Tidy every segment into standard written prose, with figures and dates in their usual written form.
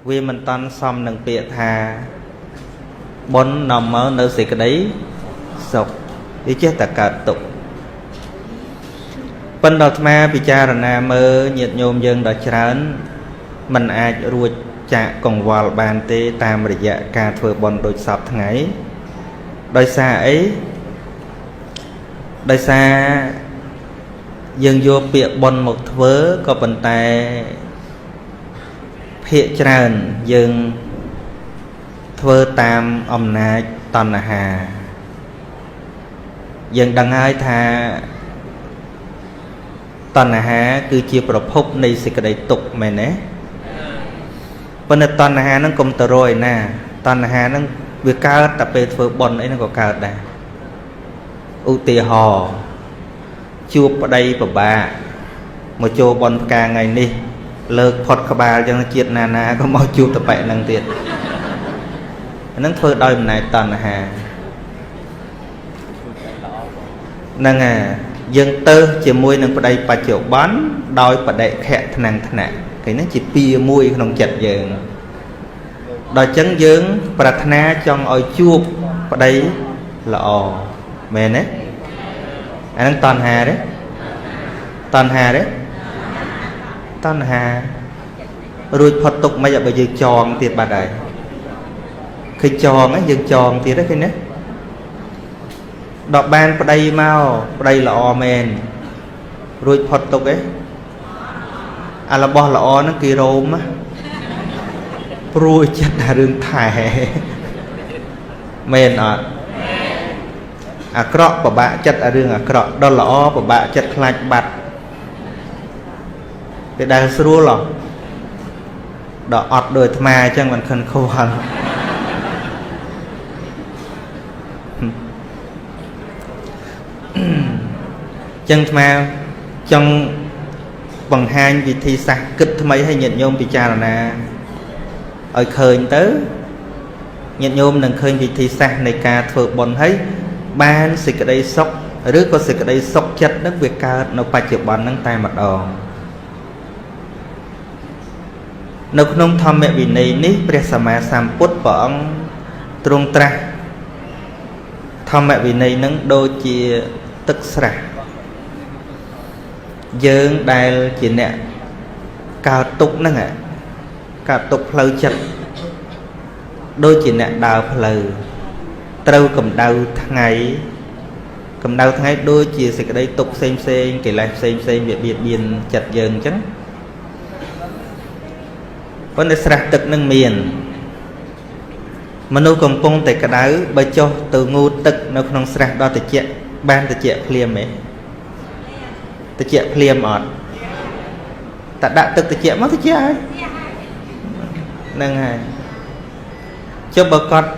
វាមិនតាន់សមនឹងពាក្យថាបុណ្យនាំមកនៅសេចក្តីសុខវាចេះតែកើតទុក្ខប៉ុន្តែអាត្មាពិចារណាមើលញាតិញោមយើងដល់ច្រើនមិនអាចរួចចាកកង្វល់បានទេតាមរយៈការធ្វើបុណ្យដូចសពថ្ងៃដោយសារអីដោយសារយើងយកពាក្យបុណ្យមកធ្វើក៏ប៉ុន្តែភាគច្រើនយើងធ្វើតាមអំណាចតណ្ហាយើងដឹងហើយថាតណ្ហាគឺជាប្រភពនៃសេចក្តីទុក្ខមែនទេប៉ុន្តែតណ្ហាហ្នឹងកុំទៅរយណាតណ្ហាហ្នឹងវាកើតតែពេលធ្វើបុណ្យអីហ្នឹងក៏កើតដែរឧទាហរណ៍ជួបប្តីពិបាកមកចូលបុណ្យផ្កាថ្ងៃនេះលើកផុតក្បាលចឹងជាតិណាណាក៏មកជួបតប៉ែហ្នឹងទៀតហ្នឹងធ្វើដោយអំណាចតណ្ហាហ្នឹងហើយយើងទៅជាមួយនឹងប្តីបច្ចុប្បន្នដោយបដិខៈថ្នាំងថ្នាក់គេហ្នឹងជាពៀមួយក្នុងចិត្តយើងដល់ចឹងយើងប្រាថ្នាចង់ឲ្យជួបប្តីល្អមែនទេអាហ្នឹងតណ្ហាទេតណ្ហាទេតណ្ហារួចផុតទុកមិនឲ្យបើយើងចងទៀតបាត់ហើយឃើញចងហ្នឹងយើងចងទៀតហ្នឹងឃើញទេដល់បានប្តីមកប្តីល្អមែនរួចផុតទុកឯងអារបស់ល្អហ្នឹងគេរោមព្រួយចិត្តថារឿងថែមែនអត់អាក្រក់ពិបាកចិត្តអារឿងអាក្រក់ដល់ល្អពិបាកចិត្តខ្លាចបាត់ពេលដែលស្រួលហ៎ដល់អត់ដូចអាត្មាអញ្ចឹងមិនខិនខ្វល់ចឹងអាត្មាចង់បង្ហាញវិធីសាស្ត្រគិតថ្មីឲ្យញាតិញោមពិចារណាឲ្យឃើញទៅញាតិញោមនឹងឃើញវិធីសាស្ត្រនៃការធ្វើបុណ្យហើយបានសេចក្តីសុខឬក៏សេចក្តីសុខចិត្តនឹងវាកើតនៅបច្ចុប្បន្នហ្នឹងតែម្ដងនៅក្នុងធម្មវិន័យនេះព្រះសម្មាសម្ពុទ្ធព្រះអង្គទ្រង់ត្រាស់ធម្មវិន័យនឹងដូចជាទឹកស្រះយើងដែលជាអ្នកកើតទុកហ្នឹងកើតទុកផ្លូវចិត្តដូចជាអ្នកដើរផ្លូវត្រូវកម្ដៅថ្ងៃកម្ដៅថ្ងៃដូចជាសេចក្តីទុកផ្សេងផ្សេងកិលេសផ្សេងផ្សេងវាបៀតបៀនចិត្តយើងអញ្ចឹងប៉ុន្តែស្រះទឹកនឹងមានមនុស្សកំពុងតែក្តៅបើចុះទៅងូតទឹកនៅក្នុងស្រះដល់ត្រជាក់បានត្រជាក់ភ្លាមទេត្រជាក់ភ្លាមអត់តែដាក់ទឹកត្រជាក់មកត្រជាក់ហើយហ្នឹងហើយចុះបើគាត់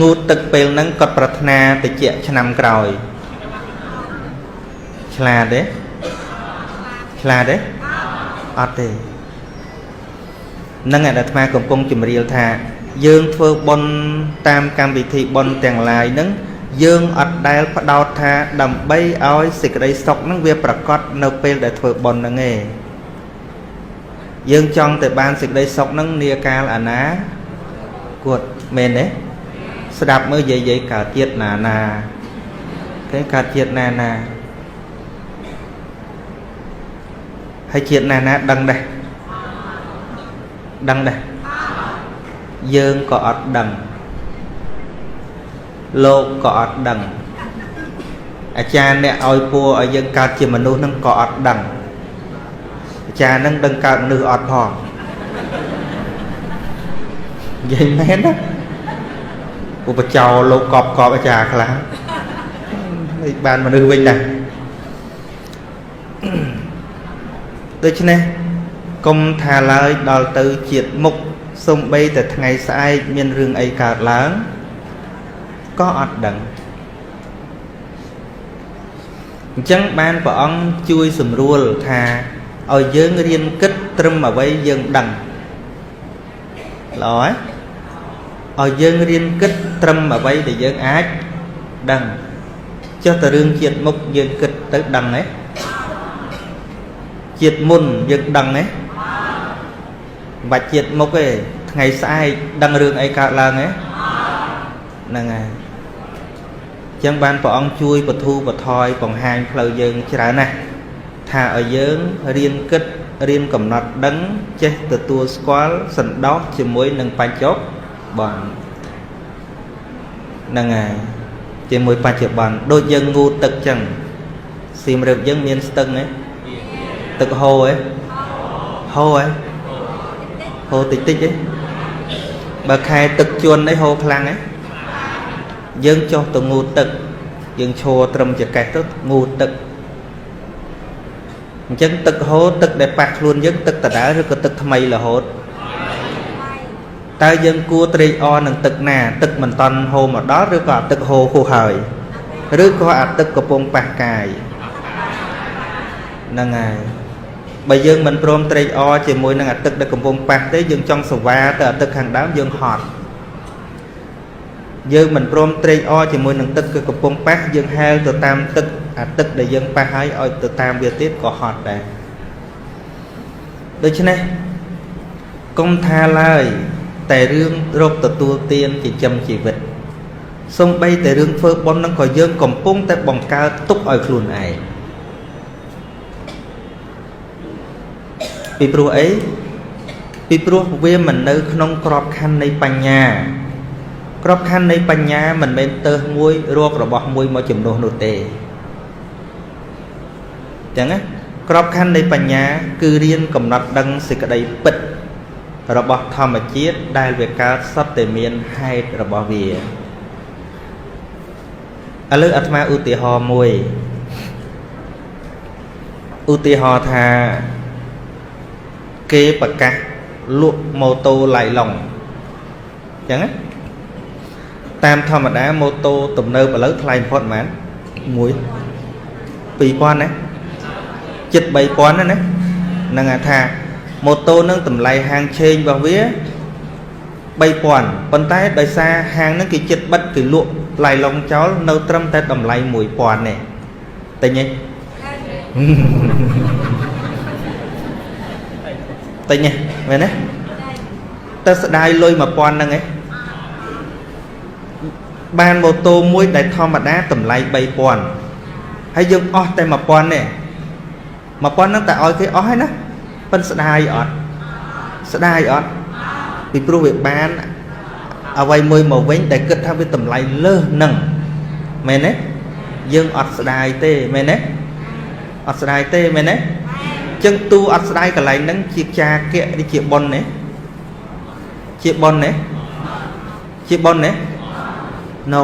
ងូតទឹកពេលហ្នឹងគាត់ប្រាថ្នាត្រជាក់ឆ្នាំក្រោយឆ្លាតទេឆ្លាតទេអត់ទេហ្នឹងឯងអាត្មាកំពុងជម្រាលថាយើងធ្វើបុណ្យតាមកម្មវិធីបុណ្យទាំងឡាយហ្នឹងយើងអត់ដែលផ្ដោតថាដើម្បីឲ្យសេចក្តីសុខហ្នឹងវាប្រកបនៅពេលដែលធ្វើបុណ្យហ្នឹងឯងយើងចង់តែបានសេចក្តីសុខហ្នឹងនាកាលអនាគតមែនទេស្ដាប់មើលយាយៗកើតជាតិណាណាគេកើតជាតិណាណាហើយជាតិណាណាដឹងដែរដឹងដែរយើងក៏អត់ដឹងលោកក៏អត់ដឹងអាចារ្យអ្នកឲ្យពួរឲ្យយើងកើតជាមនុស្សហ្នឹងក៏អត់ដឹងអាចារ្យហ្នឹងដឹងកើតមនុស្សអត់ផងនិយាយមែនណាឧបចោលោកកប់កប់អាចារ្យខ្លះនេះបានមនុស្សវិញដែរដូច្នេះកុំថាឡើយដល់ទៅជាតិមុខសំបីតែថ្ងៃស្អែកមានរឿងអីកើតឡើងក៏អត់ដឹងអញ្ចឹងបានព្រះអង្គជួយសម្រួលថាឲ្យយើងរៀនគិតត្រឹមអ្វីយើងដឹងល្អហ៎ឲ្យយើងរៀនគិតត្រឹមអ្វីដែលយើងអាចដឹងចុះតែរឿងជាតិមុខយើងគិតទៅដឹងទេជាតិមុនយើងដឹងទេមិនបាច់ជាតិមុខទេ ថ្ងៃស្អែកដឹងរឿងអីកើតឡើងទេហ្នឹងហើយចឹងបានព្រះអង្គជួយបធូរបថយបង្ហាញផ្លូវយើងច្រើនណាស់ថាឲ្យយើងរៀនគិតរៀនកំណត់ដឹងចេះទទួលស្គាល់សន្តោសជាមួយនឹងបច្ចុប្បន្នហ្នឹងហើយជាមួយបច្ចុប្បន្នដូចយើងងូតទឹកចឹងសៀមរាបយើងមានស្ទឹងទេទឹកហូរទេហូរទេហូរតិចតិចទេបើខែទឹកជន់អីហូរខ្លាំងទេយើងចុះទៅងូតទឹកយើងឈរត្រឹមចកេះទៅងូតទឹកអញ្ចឹងទឹកហូរទឹកដែលប៉ះខ្លួនយើងទឹកដដែលឬក៏ទឹកថ្មីរហូតតើយើងគួរត្រេកអរនឹងទឹកណាទឹកមិនតន់ហូរមកដល់ឬក៏អាទឹកហូរហួសហើយឬក៏អាទឹកកំពុងប៉ះកាយហ្នឹងហើយបើយើងមិនព្រមត្រេកអរជាមួយនឹងអាទឹកដែលកំពុងប៉ះទេយើងចង់សវ៉ាទៅអាទឹកខាងដើមយើងហត់យើងមិនព្រមត្រេកអរជាមួយនឹងទឹកគឺកំពុងប៉ះយើងហែលទៅតាមទឹកអាទឹកដែលយើងប៉ះហើយឲ្យទៅតាមវាទៀតក៏ហត់ដែរដូច្នេះកុំថាឡើយតែរឿងរកទទួលទានចិញ្ចឹមជីវិតសូម្បីតែរឿងធ្វើបុណ្យនឹងក៏យើងកំពុងតែបង្កើតទុកឲ្យខ្លួនឯងពីព្រោះអីពីព្រោះវាមិននៅក្នុងក្របខ័ណ្ឌនៃបញ្ញាក្របខ័ណ្ឌនៃបញ្ញាមិនមែនទៅមួយរករបស់មួយមកជំនួសនោះទេចឹងណាក្របខ័ណ្ឌនៃបញ្ញាគឺរៀនកំណត់ដឹងសេចក្តីពិតរបស់ធម្មជាតិដែលវាកើតសុទ្ធតែមានហេតុរបស់វាឥឡូវអាត្មាឧទាហរណ៍មួយឧទាហរណ៍ថាគេប្រកាសលក់ម៉ូតូឡៃឡុងចឹងណាតាមធម្មតាម៉ូតូទំនើបឥឡូវថ្លៃបំផុតប៉ុន្មាន1 2000ណាជិត3000ណាណាហ្នឹងថាម៉ូតូនឹងតម្លៃហាងឆេងរបស់វា3000ប៉ុន្តែដោយសារហាងហ្នឹងគេជិតបិទគេលក់ឡៃឡុងចោលនៅត្រឹមតែតម្លៃ1000នេះទិញទេទិញទេមែនទេតើស្ដាយលុយ1000ហ្នឹងឯងបានម៉ូតូមួយដែលធម្មតាតម្លៃ3000ហើយយើងអស់តែ1000នេះ1000ហ្នឹងតែឲ្យគេអស់ហើយណាប៉ិនស្ដាយអត់ស្ដាយអត់ពីព្រោះវាបានអ្វីមួយមកវិញដែលគិតថាវាតម្លៃលើសហ្នឹងមែនទេយើងអត់ស្ដាយទេមែនទេអត់ស្ដាយទេមែនទេចឹងទូអត់ស្ដាយកន្លែងហ្នឹងជាចាគៈឬជាបុណ្យទេជាបុណ្យទេជាបុណ្យទេ No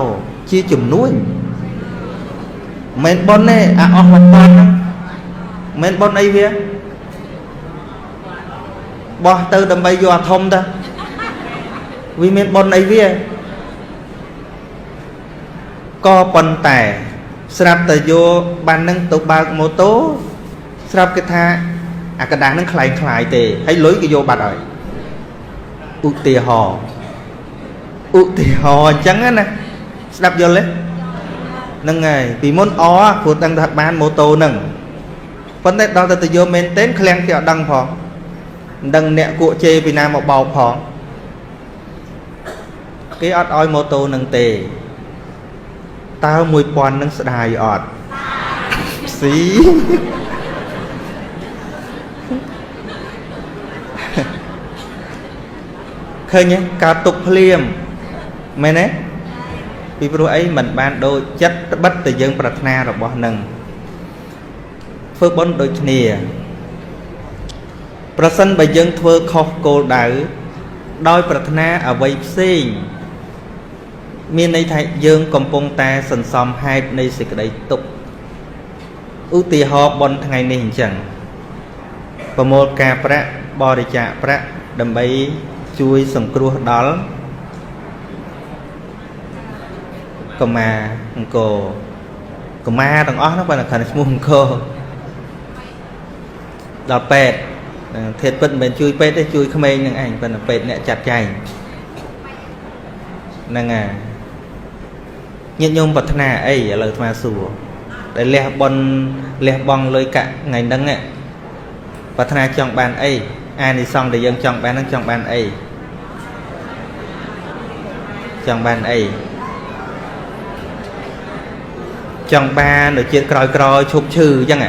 ជាជំនួញមិនបុណ្យទេអាអស់1000ហ្នឹងមិនបុណ្យអីវាបោះទៅដើម្បីយកអាធំទៅវាមានបុណ្យអីវាក៏ប៉ុន្តែស្រាប់តែយកបាននឹងទៅបើកម៉ូតូស្រាប់គេថាអាកដាស់នឹងคล้ายៗទេហើយលុយគេយកបាត់ហើយឧទាហរណ៍ឧទាហរណ៍អញ្ចឹងណាស្ដាប់យល់ទេហ្នឹងហើយពីមុនអព្រោះដឹងថាបានម៉ូតូហ្នឹងប៉ុន្តែដល់ទៅយកមែនទែនឃ្លាំងគេអត់ដឹងផងមិនដឹងអ្នកគក់ជេរពីណាមកបោកផងគេអត់ឲ្យម៉ូតូនឹងទេតើ1000នឹងស្ដាយអត់ស៊ីឃើញទេកើតទុកភ្លាមមែនទេពីព្រោះអីមិនបានដូចចិត្តត្បិតតែយើងប្រាថ្នារបស់នឹងធ្វើបុណ្យដូចគ្នាប្រសិនបើយើងធ្វើខុសគោលដៅដោយប្រាថ្នាអ្វីផ្សេងមានន័យថាយើងកំពុងតែសន្សំហេតុនៃសេចក្តីទុក្ខឧទាហរណ៍បុណ្យថ្ងៃនេះអញ្ចឹងប្រមូលការប្រាក់បរិច្ចាគប្រាក់ដើម្បីជួយសង្គ្រោះដល់កុមារអង្គរកុមារទាំងអស់ហ្នឹងបើគ្រាន់តែឈ្មោះអង្គរដល់ពេទ្យធាតុពិតមិនមែនជួយពេទ្យទេជួយក្មេងហ្នឹងឯងប៉ុន្តែពេទ្យអ្នកចាត់ចែងហ្នឹងហើយញាតិញោមប្រាថ្នាអីឥឡូវអាត្មាសួរដែលលះបន់លះបង់លុយកាក់ថ្ងៃហ្នឹងប្រាថ្នាចង់បានអីអានិសង្សដែលយើងចង់បានហ្នឹងចង់បានអី ចង់បានអីចង់បាននៅជាតិក្រោយក្រោយឈប់ឈឺអញ្ចឹង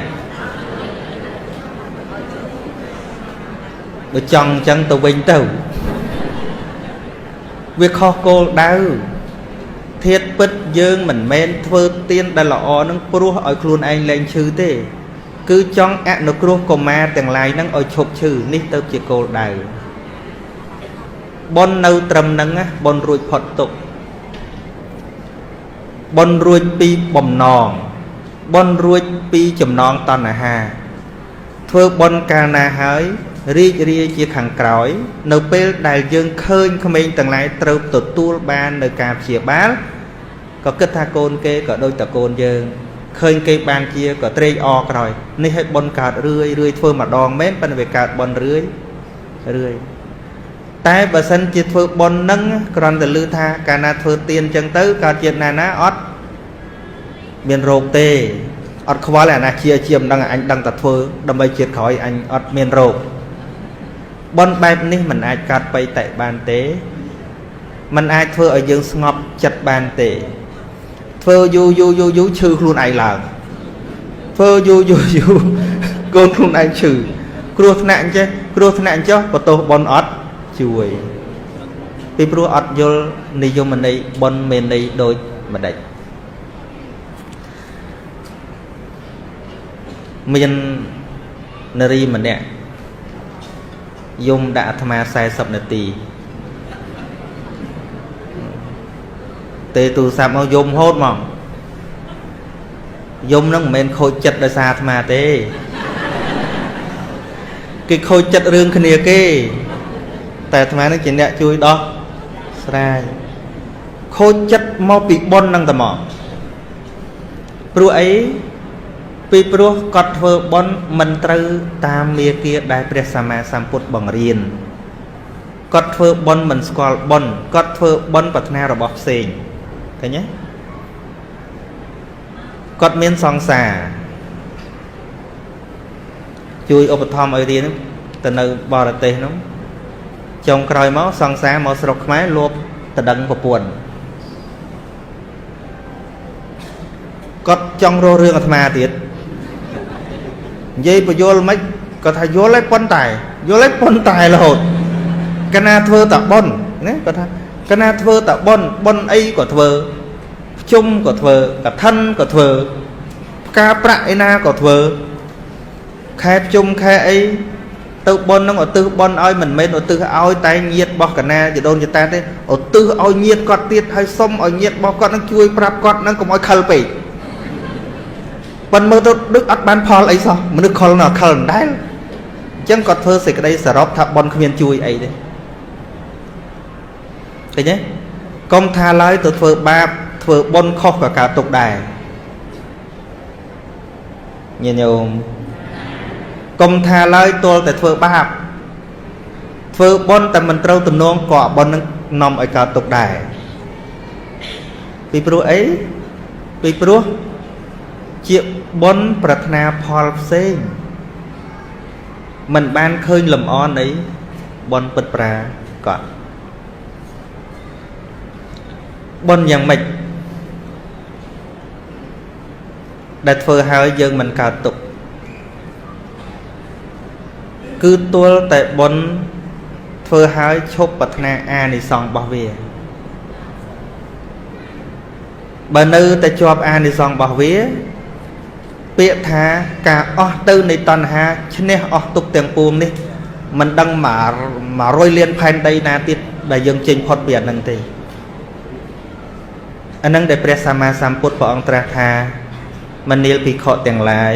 បើចង់អញ្ចឹងទៅវិញទៅវាខុសគោលដៅធាតុពិតយើងមិនមែនធ្វើទានដែលល្អនឹងព្រោះឲ្យខ្លួនឯងលែងឈឺទេគឺចង់អនុគ្រោះកុមារទាំងឡាយនឹងឲ្យឈប់ឈឺនេះទៅជាគោលដៅបុណ្យនៅត្រឹមហ្នឹងបុណ្យរួចផុតទុក្ខបុណ្យរួចពីបំណងបុណ្យរួចពីចំណងតណ្ហាធ្វើបុណ្យកាលណាហើយរីករាយជាខាងក្រោយនៅពេលដែលយើងឃើញក្មេងទាំងឡាយត្រូវទទួលបាននៅការព្យាបាលក៏គិតថាកូនគេក៏ដូចតកូនយើងឃើញគេបានជាក៏ត្រេកអរក្រោយនេះឲ្យបុណ្យកើតរឿយរឿយធ្វើម្ដងមែនប៉ុន្តែវាកើតបុណ្យរឿយរឿយតែបើសិនជាធ្វើបុណ្យនឹងគ្រាន់តែឮថាកាលណាធ្វើទានអញ្ចឹងទៅកើតជាតិណាណាអត់មានរោគទេអត់ខ្វល់អាណាជាមិនដឹងអញដឹងតែធ្វើដើម្បីជាតិក្រោយអញអត់មានរោគបុណ្យបែបនេះមិនអាចកើតបៃតៈបានទេមិនអាចធ្វើឲ្យយើងស្ងប់ចិត្តបានទេធ្វើយូរយូរយូរយូរឈឺខ្លួនឯងឡើងធ្វើយូរយូរយូរកូនខ្លួនឯងឈឺគ្រោះថ្នាក់អញ្ចេះគ្រោះថ្នាក់អញ្ចោះបន្ទោសបុណ្យអត់ជួយពីព្រោះអត់យល់និយមន័យបុណ្យមានន័យដូចម្ដេចមាននារីម្នាក់យំដាក់អាត្មា40នាទីទេទូរស័ព្ទមកយំហូតមកយំហ្នឹងមិនមែនខូចចិត្តដោយសារអាត្មាទេគេខូចចិត្តរឿងគ្នាគេតែអាត្មានឹងជាអ្នកជួយដោះស្រាយខូចចិត្តមកពីបុណ្យហ្នឹងតែមកព្រោះអីពីព្រោះគាត់ធ្វើបុណ្យមិនត្រូវតាមមាគ៌ាដែលព្រះសម្មាសម្ពុទ្ធបង្រៀនគាត់ធ្វើបុណ្យមិនស្គាល់បុណ្យគាត់ធ្វើបុណ្យប្រាថ្នារបស់ផ្សេងឃើញទេគាត់មានសង្សារជួយឧបត្ថម្ភឲ្យរៀនទៅនៅបរទេសនោះចុងក្រោយមកសង្សារមកស្រុកខ្មែរលួបតដឹងប្រពន្ធគាត់ចង់រករឿងអាត្មាទៀតនិយាយបញ្យល់មិនគាត់ថាយល់ឲ្យប៉ុនតែយល់ឲ្យប៉ុនតែរហូតកណាធ្វើតាប៉ុនណាគាត់ថាកណាធ្វើតាប៉ុនប៉ុនអីក៏ធ្វើភ្ជុំក៏ធ្វើកឋិនក៏ធ្វើផ្កាប្រាក់ឯណាក៏ធ្វើខែភ្ជុំខែអីទៅប៉ុនហ្នឹងឧទ្ទិសប៉ុនឲ្យមិនមែនឧទ្ទិសឲ្យតែញាតរបស់កណាចដូនចតាទេឧទ្ទិសឲ្យញាតគាត់ទៀតហើយសុំឲ្យញាតរបស់គាត់ហ្នឹងជួយប្រាប់គាត់ហ្នឹងកុំឲ្យខិលពេកប៉ុនមើលទៅដូចអត់បានផលអីសោះមនុស្សខុលនៅខិលមិនដែលអញ្ចឹងគាត់ធ្វើសេចក្តីសរុបថាប៉ុនគ្មានជួយអីទេឃើញទេកុំថាឡើយទៅធ្វើបាបធ្វើបុណ្យខុសក៏កើតទុកដែរញាតិញោមកុំថាឡើយទល់តែធ្វើបាបធ្វើបុណ្យតែមិនត្រូវទំនងក៏បុណ្យនឹងនាំឲ្យកើតទុកដែរពីព្រោះអីពីព្រោះជាបុណ្យប្រាថ្នាផលផ្សេងមិនបានឃើញលំអនៃបុណ្យពិតប្រាកដបុណ្យយ៉ាងម៉េចដែលធ្វើឲ្យយើងមិនកើតទុក្ខគឺទល់តែបុណ្យធ្វើឲ្យឈប់ប្រាថ្នាអានិសង្សរបស់វាបើនៅតែជាប់អានិសង្សរបស់វាពាក្យថាការអស់ទៅនៃតណ្ហាឈ្នះអស់ទុក្ខទាំងពួងនេះមិនដឹង100លានផែនដីណាទៀតដែលយើងចេញផុតពីអានឹងទេអានឹងដែលព្រះសម្មាសម្ពុទ្ធព្រះអង្គត្រាស់ថាមនាលភិក្ខុទាំងឡាយ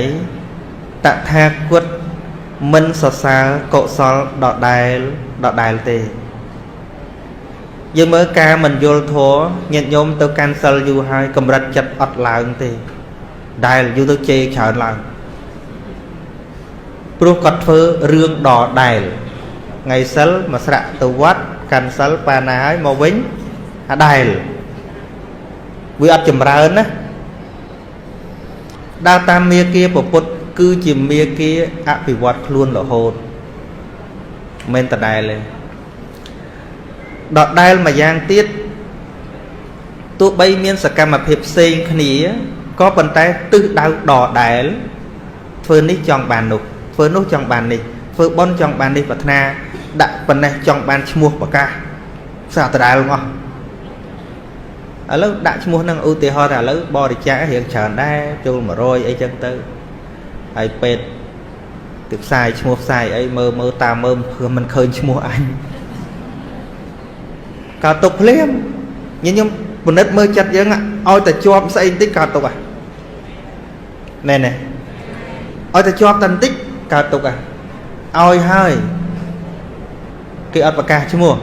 តថាគតមិនសរសើរកុសលដដែលដដែលទេយើងមើលការមិនយល់ធម៌ញាតិញោមទៅកាន់សិលយូរហើយកម្រិតចិត្តអត់ឡើងទេដែលយូរទៅជេរច្រើនឡើងព្រោះគាត់ធ្វើរឿងដដែលថ្ងៃសិលមកស្រាក់ទៅវត្តកាន់សិលបាណាហើយមកវិញអាដែលវាអត់ចម្រើនណាដើរតាមមាគ៌ាពុទ្ធគឺជាមាគ៌ាអភិវឌ្ឍខ្លួនរហូតមិនដដែលទេដដែលមួយយ៉ាងទៀត ទោះបីមានសកម្មភាពផ្សេងគ្នាក៏ប៉ុន្តែទិសដៅដដែលធ្វើនេះចង់បាននោះធ្វើនោះចង់បាននេះធ្វើបុណ្យចង់បាននេះប្រាថ្នាដាក់ប៉ុណ្ណេះចង់បានឈ្មោះប្រកាសសាដដែលអស់ឥឡូវដាក់ឈ្មោះនឹងឧទាហរណ៍ថាឥឡូវបរិច្ចាគរៀងច្រើនដែរចូល100អីចឹងទៅហើយពេទ្យទៅផ្សាយឈ្មោះផ្សាយអីមើលមើលតាមមើលមិនឃើញឈ្មោះអញកើតទុកភ្លាមញញឹមពិនិត្យមើលចិត្តយើងឲ្យតែជាប់ស្អីបន្តិចកើតទុកហ่ะណែណែឲ្យតែជាប់តែបន្តិចកើតទុកហ่ะឲ្យហើយគេអត់ប្រកាសឈ្មោះ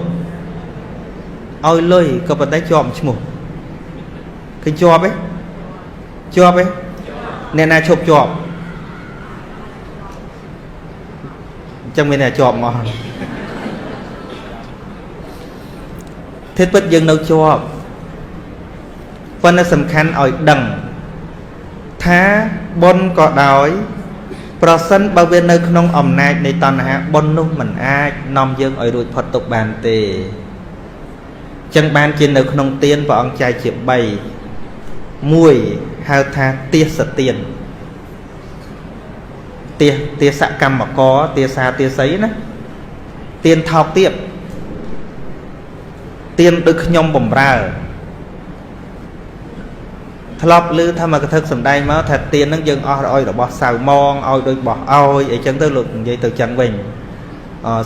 ឲ្យលុយក៏ប៉ុន្តែជាប់ឈ្មោះឃើញជាប់ទេជាប់ទេអ្នកណាឈប់ជាប់អញ្ចឹងមានតែជាប់មកធាតុពិតយើងនៅជាប់ប៉ុន្តែសំខាន់ឲ្យដឹងថាបុណ្យក៏ដោយប្រសិនបើវានៅក្នុងអំណាចនៃតណ្ហាបុណ្យនោះមិនអាចនាំយើងឲ្យរួចផុតទុក្ខបានទេចឹងបានជានៅក្នុងទានព្រះអង្គចែកជា3មួយហៅថាទាសទានទាសកម្មករទាសាទាសីណាទានថោកទាបទានដូចខ្ញុំបំរើធ្លាប់ឮធម្មកថាសំដែងមកថាទាននឹងយើងអស់ឲ្យរបស់សៅម៉ងឲ្យដូចបោះឲ្យអីចឹងទៅលោកនិយាយទៅចឹងវិញ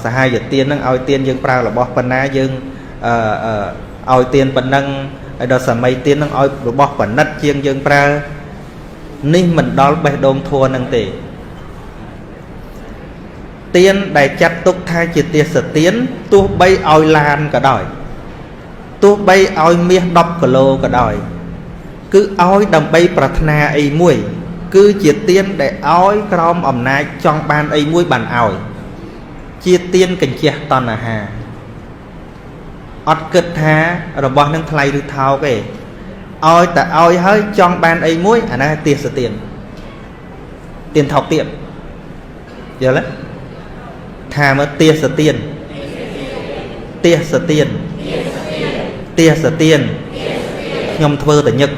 សហាយទាននឹងឲ្យទានយើងប្រើរបស់ប៉ុណ្ណាយើងឲ្យទានប៉ុណ្ណឹងហើយដល់សម័យទាននឹងឲ្យរបស់ប៉និតជាងយើងប្រើនេះមិនដល់បេះដូងធัวនឹងទេទានដែលចាត់ទុកថាជាទាសទានទោះបីឲ្យឡានក៏ដោយទោះបីឲ្យមាស10គីឡូក៏ដោយគឺឲ្យដើម្បីប្រាថ្នាអីមួយគឺជាទានដែលឲ្យក្រោមអំណាចចង់បានអីមួយបានឲ្យជាទានកញ្ជះតណ្ហាអត់គិតថារបស់នឹងថ្លៃឬថោកទេឲ្យតែឲ្យហើយចង់បានអីមួយអាហ្នឹងទាសទានទានថោកទាបយល់ទេថាមើលទាសទានទាសទានទាសទានខ្ញុំធ្វើតែញឹក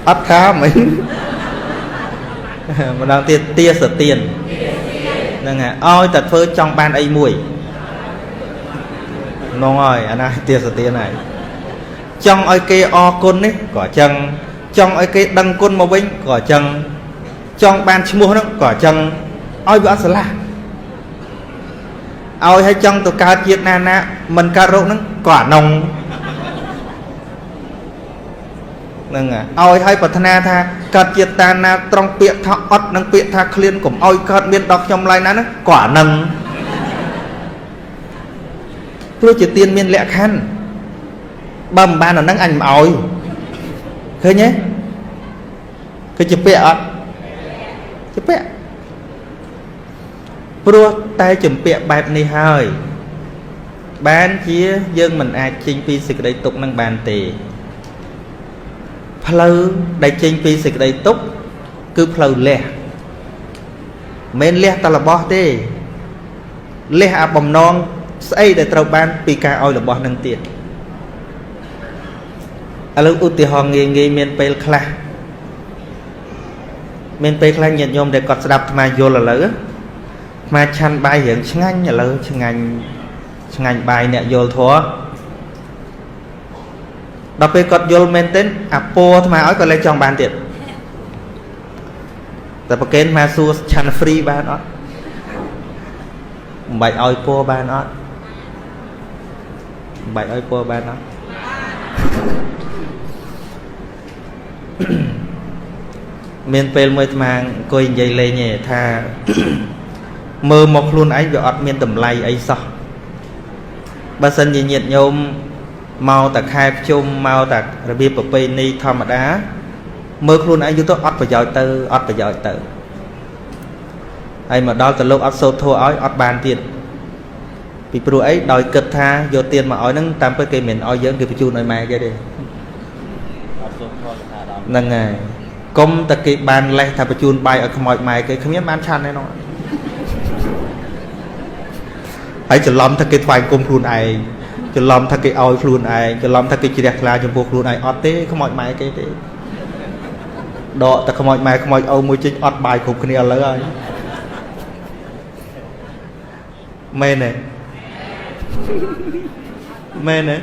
អត់ថាមិញម្ដងទៀតទាសទានហ្នឹងហើយឲ្យតែធ្វើចង់បានអីមួយហ្នឹងហើយអាណាទាសទានហើយចង់ឲ្យគេអរគុណនេះក៏ចឹងចង់ឲ្យគេដឹងគុណមកវិញក៏ចឹងចង់បានឈ្មោះហ្នឹងក៏ចឹងឲ្យវាអត់ស្រឡះឲ្យឲ្យចង់ទៅកើតជាតិណាណាមិនកើតរោគហ្នឹងក៏អានងហ្នឹងឲ្យឲ្យប្រាថ្នាថាកើតជាតិតាណាត្រង់ពាក្យថាអត់និងពាក្យថាឃ្លានកុំឲ្យកើតមានដល់ខ្ញុំឡើយណាហ្នឹងក៏អានឹងព្រោះជាទានមានលក្ខខណ្ឌបើមិនបានអាហ្នឹងអញមិនឲ្យឃើញទេគឺជាពាក្យអត់ជាពាក្យព្រោះតែជំពាក់បែបនេះហើយបានជាយើងមិនអាចចេញពីសេចក្តីទុក្ខនឹងបានទេផ្លូវដែលចេញពីសេចក្តីទុក្ខគឺផ្លូវលះមិនលះតែរបស់ទេលះអាបំណងស្អីដែលត្រូវបានពីការឲ្យរបស់នឹងទៀតឥឡូវឧទាហរណ៍ងាយងាយមានពេលខ្លះញាតិញោមដែលគាត់ស្ដាប់អាត្មាយល់ឥឡូវអាត្មាឆាន់បាយរឿងឆ្ងាញ់ឥឡូវឆ្ងាញ់ឆ្ងាញ់បាយអ្នកយល់ធម៌ដល់ពេលគាត់យល់មែនទែនអាពោអាត្មាឲ្យក៏លែងចង់បានទៀតតែប្រកេនមកសួរឆាន់ហ្វ្រីបានអត់មិនបាច់ឲ្យពោបានអត់មិនបាច់ឲ្យពោបានអត់មានពេលមួយអាត្មាអង្គុយនិយាយលេងឯងថាមើលមកខ្លួនឯងវាអត់មានតម្លៃអីសោះបើសិនជាញាតិញោមមកតែខែភ្ជុំមកតែរបៀបប្រពៃណីធម្មតាមើលខ្លួនឯងយូរទៅអត់ប្រយោជន៍ទៅអត់ប្រយោជន៍ទៅហើយមកដល់ទៅលោកអត់សូត្រធម៌ឲ្យអត់បានទៀតពីព្រោះអីដោយគិតថាយកទានមកឲ្យហ្នឹងតាមពិតគេមិនឲ្យយើងគេបញ្ជូនឲ្យម៉ែគេទេ អត់សូត្រធម៌ថាដល់ ហ្នឹងហើយកុំតែគេបានលេះថាបញ្ជូនបាយឲ្យខ្មោចម៉ែគេគ្មានបានឆាន់ទេនោះ ហើយច្រឡំថាគេថ្វាយគុំខ្លួនឯងច្រឡំថាគេឲ្យខ្លួនឯងច្រឡំថាគេជ្រះថ្លាចំពោះខ្លួនឯងអត់ទេខ្មោចម៉ែគេទេដកតែខ្មោចម៉ែខ្មោចឪមួយចេញអត់បាយគ្រប់គ្នាឥឡូវហើយមែនទេមែនទេ?